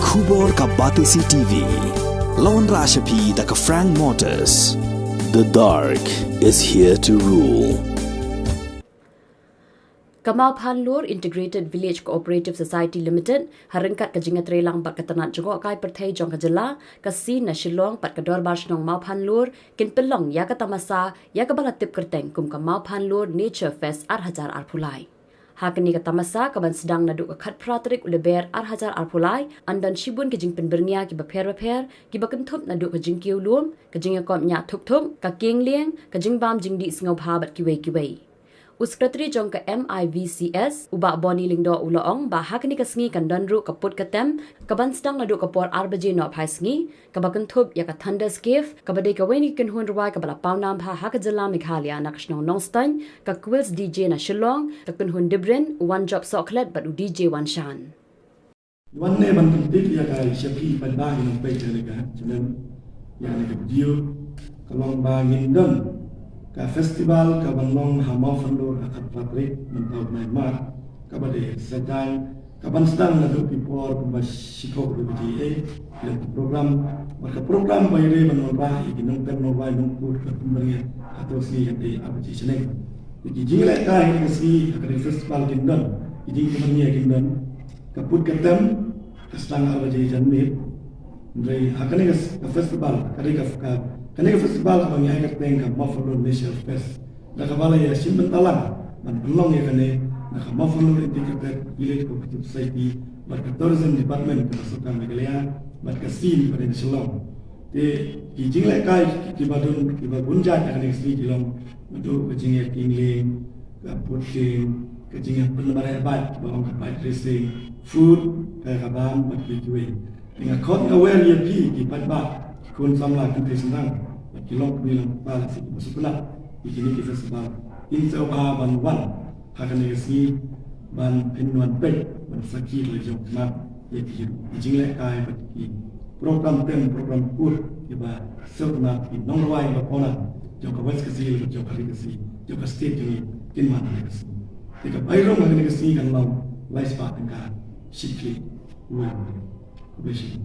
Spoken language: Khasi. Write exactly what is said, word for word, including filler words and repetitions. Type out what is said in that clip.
Khubor ka Batesi T V. Lawan Rashapi da ka Frank Motors. The dark is here to rule. Ka Mawphanlur Integrated Village Cooperative Society Limited, ha ryngkat ka jingïatreilang bad ka tnat jngohkai pyrthei jong ka jylla, ka sien na Shillong bad ka Dorbar Shnong Mawphanlur, kin pynlong ïa ka tamasa, ïa kaba la tip kyrteng kum ka Mawphanlur Nature Fest ar hajar arphew lai. Ha kane ka tamasa kaban sdang naduh ka khatphra tarik u Lber ar hajar arphew lai, yn don shibun ki jingpynbyrngia kiba pher bapher, kiba kynthup naduh ka jingkiew lum, ka jingïakop ñiah thup thup, ka kieng lieng, ka jingbam jingdih sngewbha bad kiwei kiwei. U Secretary jong ka M I V C S, u Bah Boni Lyngdoh u la ong ba ha kane ka sngi kan don ruh ka put ka tem, kaban sdang naduh ka por ar baje nohphai sngi, kaba kynthup ïa ka Thunderscape, kaba dei kawei na ki kynhun rwai kaba la pawnam bha ha ka jylla Meghalaya na ka shnong Nongstoiñ, ka Quills D J na Shillong, ka kynhun Dibrin, u Wanjop Sohkhlet bad u D J Wanshan. Wan ne ban pyntik ïa ka shaphang ban ba ngin peit ïa ka channel, ïa ka video, ka long ba ngin don ka festival kaban long ha Mawphanlur ha ka Patrick mynta u bnai March, kaba dei Saitjaiñ, kaban sdang naduh ki por kumba shiphew baje eh, ïa ka program, bad ka program ba ïadei ban wanrah ïa ki nongtem nongrwai nongkut ka pynbyrngia ha ka sngi, ïa ka ar baje shaneng. Ki jinglehkai ha ka sngi, ha ka festival kin don ki jingpynbyrngia kin don, ka put ka tem ka sdang ar baje janmiet. Hynrei ha kane ka, ka festival, kane ka, ka, kane ka festival kaba ngi ai kyrteng ka Mawphanlur Nature Fest, da kaba la ïa shim bynta lang ban pynlong ïa kane na ka Mawphanlur Integrated Village Cooperative Society bad ka Tourism Department ka Sorkar Meghalaya bad ka sien bad ka Shillong. Te ki jinglehkai kiba don, kiba bun jait ha kane ka sngi ki long naduh ka jingïakieng lieng, ka puting, ka jingïapynlong bad ka bike, ba ong ka bike racing, food, ka, ka bam bad kiwei kiwei. Te nga khot nga wer ïa phi ki paidbah, khun samla kynthei shynrang, bad ki longkmie longkpa lehse kiba sngewtynnat ïa kine ki festival, kin sngewbha ban wan ha kane ka sngi ban pynwan peit, ban sakhi la jong khmat ïa ki, ki jinglehkai bad ki program tem, program kut kiba sngewtynnat ki nongrwai ba pawnam jong ka West Khasi Hills, jong ka Ri Khasi, jong ka state jong ngi, kin man ha kane ka sngi. Te ka bai rong ha kane ka sngi kan long lai spah tyngka shi khlieh. Well, khublei shibun.